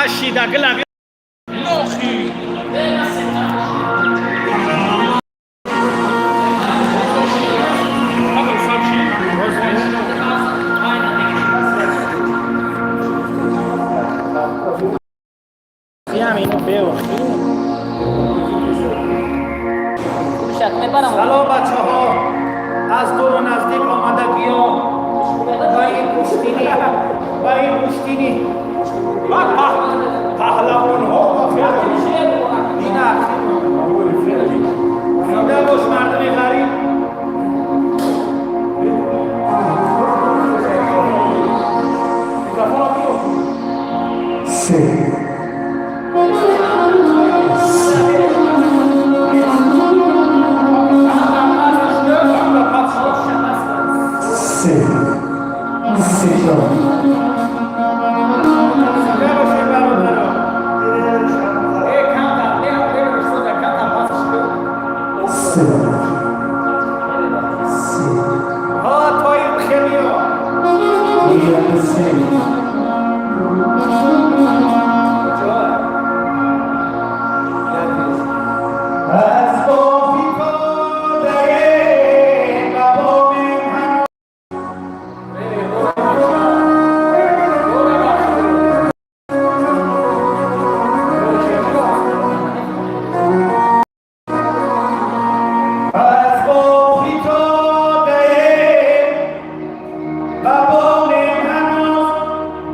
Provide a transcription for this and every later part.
Кашида гила. Нохи. Салом, бачаҳо, аз дуру наздик омадагиё ба ин гӯштини ва паҳлавонҳо ва дина. Зинда бош, мардуми ғариб. Микрофонро биё. Се. Се. Се чор. Зинда бошед, бародаро. Э, камтар камтар пасш. Се. Се. Ҳа, тои хемиё. Як, се. Куҷо? Аз бофитодаe ба боми ҳано. Аз бофитодаe ба боми ҳанӯз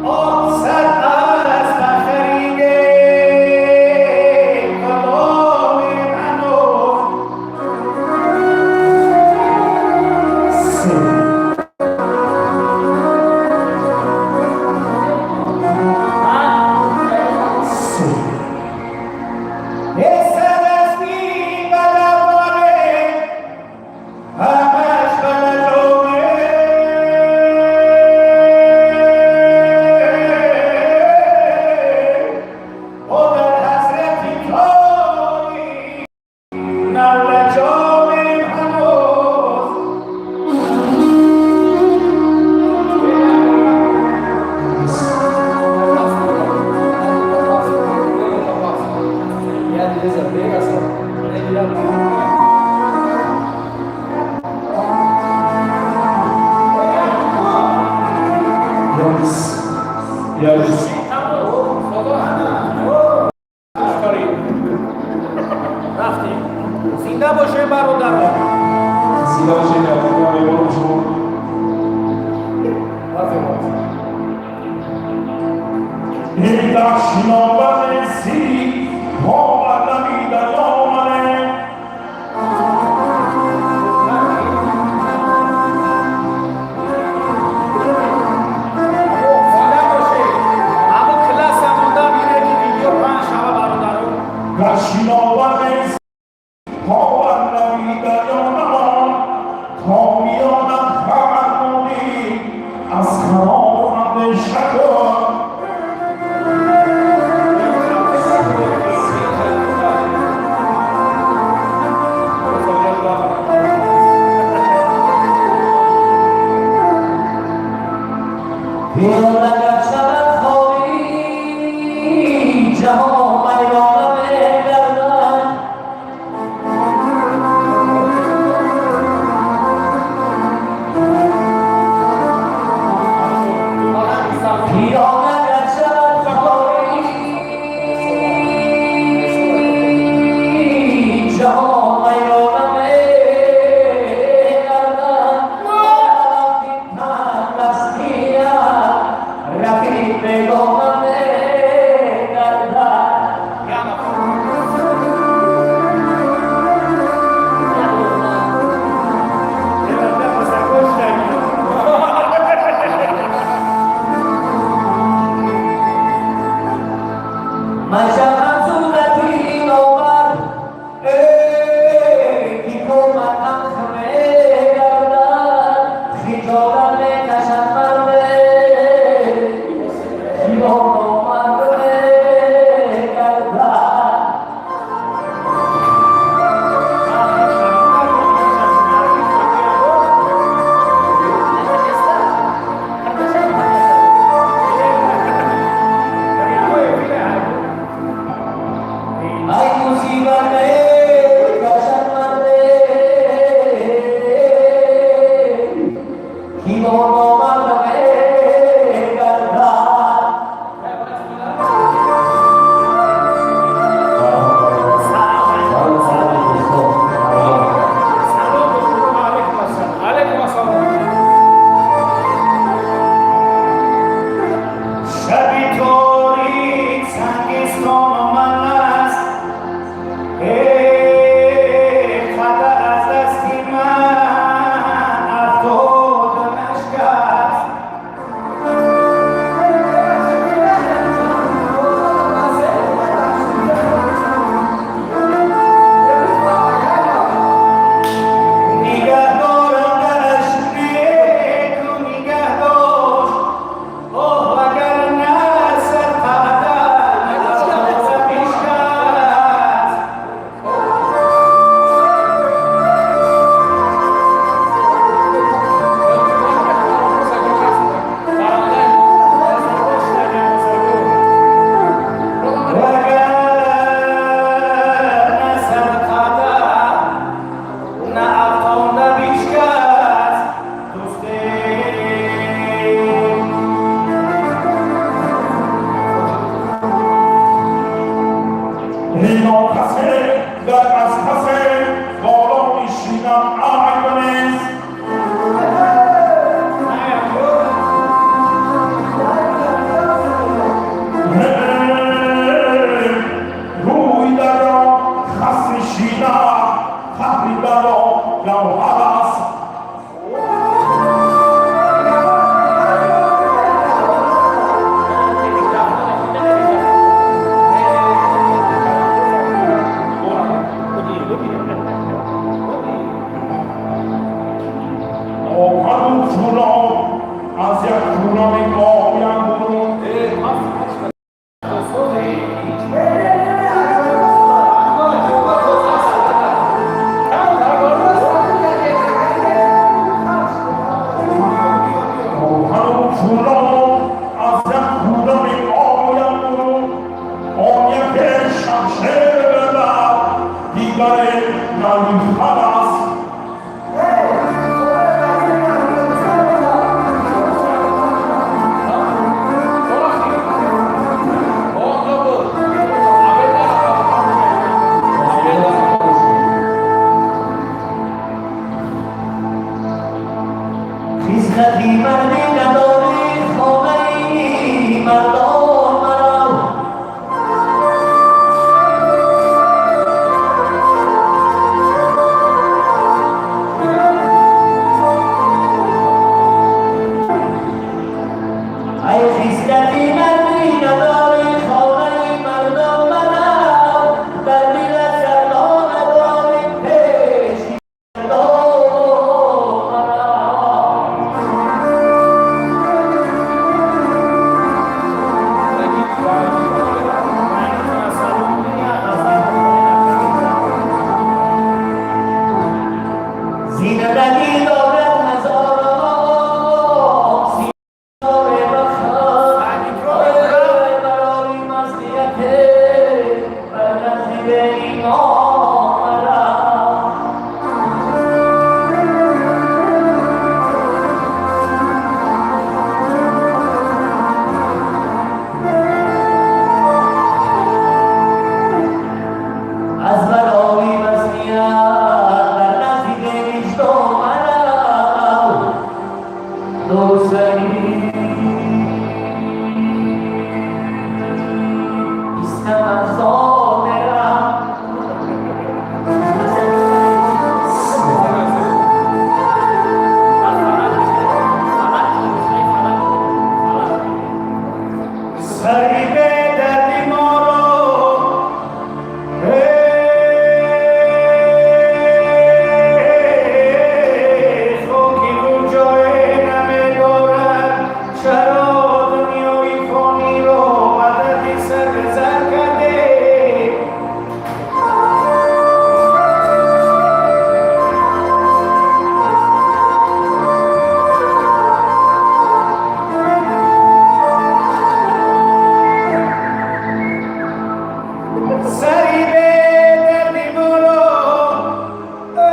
100 аз бахариде каломи ҳанӯз. Се. Се. Сарасти балаворе ҳамаш балаҷоме. О, дар ҳасрати тори налаҷомем ҳанӯз. Ёс. Ёс. Рафтем. Зинда боше, бародаро. Зинда бошед, меҳмон шумо. Ин Зинда боше. Абу класса монда бире, ки видео паҳн шава, бародаро. Гашиноване повар намидаёнамон то миёнат хабар аз канор андеша кун. Пиёлагар шавад холӣ, ҷаҳон вайрона мегардад. Пиёлагар шавад холӣ, ҷаҳон вайрона мегардад. Рафиқ бегона мегардад. چمنزار. سری به دردی ما را ای خاکی اونجای نمی‌دارد، چرا دنیای فانی را به دردی سر به سر کرده؟ سری به دردی ما را ای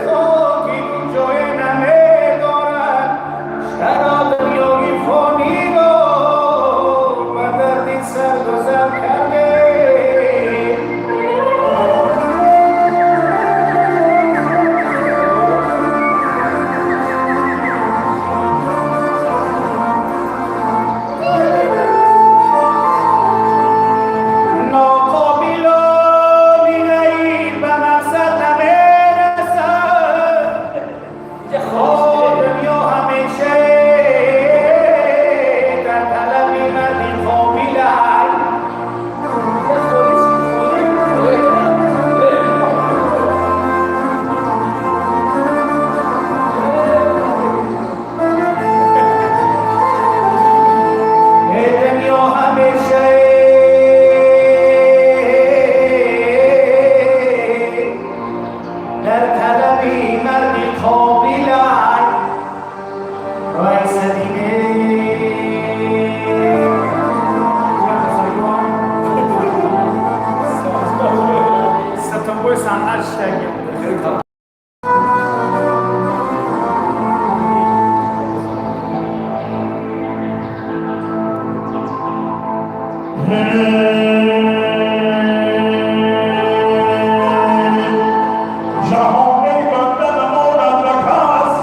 خاکی اونجای نمی‌دارد، چرا دنیای فانی را به دردی سر گذر کرده؟ ناقابلان این به مقصد نمیرسد، دنیا همیشه در طلب مردی قابل است. دنیا همیشه در طلب مردی قابل است. رئیس دیگه ستمبوی صنعت شتگی. جهان بنده نماند رکس.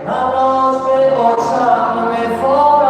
ҳамроз бе ошам мефорам.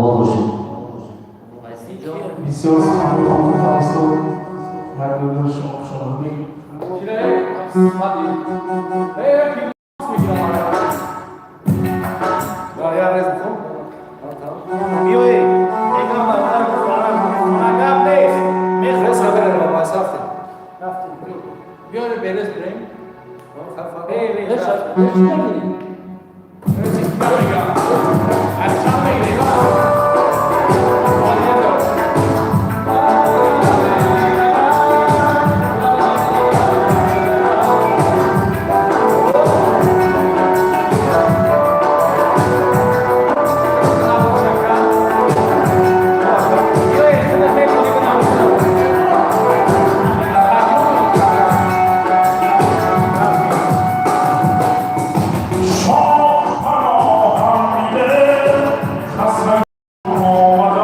Саломат бошед. Бисёр сухани хуб гуфтам, устод. Мардуми шумо хуш омадед. Биёед, гап нест. Биёре берез бирем. Аз чанд мегирем? شاه پناهم میده خسرم آمدم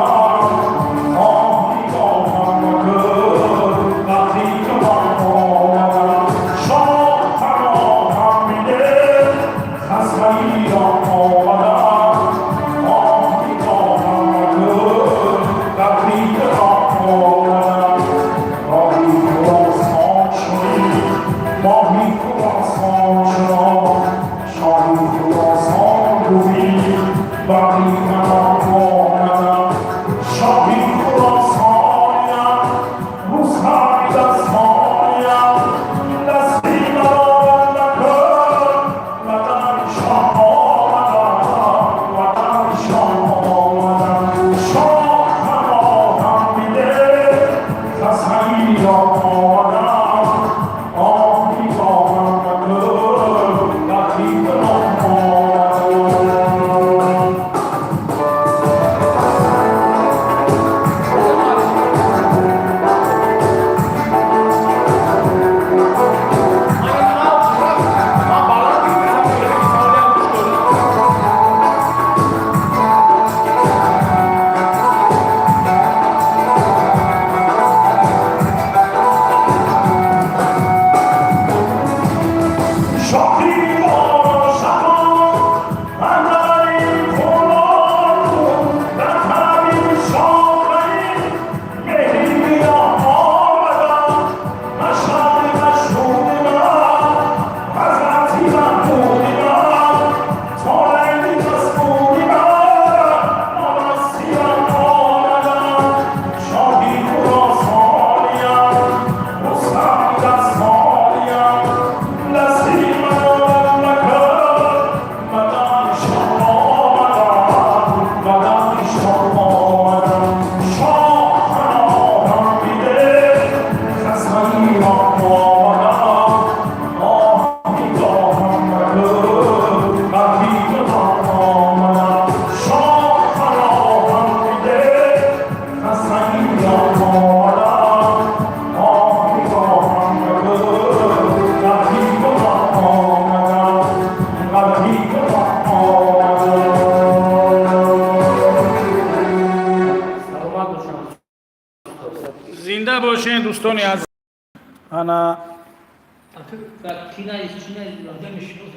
آه نگاهم مکن وقتی که من آمدم شاه پناهم میده خسرم آمدم آه نگاهم مکن وقتی که من آمدم راهی خراسان شدی ماهی خراسان شدم شاهی خراسان بودی وقتی من آمدم شاهی خراسانیم روزهای دستانیم دستی مرا نکن وطن شاه آمدم وطن شاه آمدم شاه پناهم میده خسرم آمدم آه نگاهم مکن وقتی که من آمدم. شاهی با شما من در این خلال در طلب شاهی مهی آمدم مشهد مشهود من حضرتی محمود من تا لیلی مسعود من نامسیرم آمدم شاهی خراسانیم رستم دستانیم دستی مرا نکن وطن شاه آمدم وطن شاه آمدم شاه پناهم میده خسرم آمدم آه نگاهم مکن وقتی که من آمدم شاه پناهم میده خسرم آمدم آه نگاهم مکن وقتی که من آمدم وقتی که من آمدم. Саломат бошанд. Зинда бошен, дӯстони азиз. Ана. Кинаи чинаи.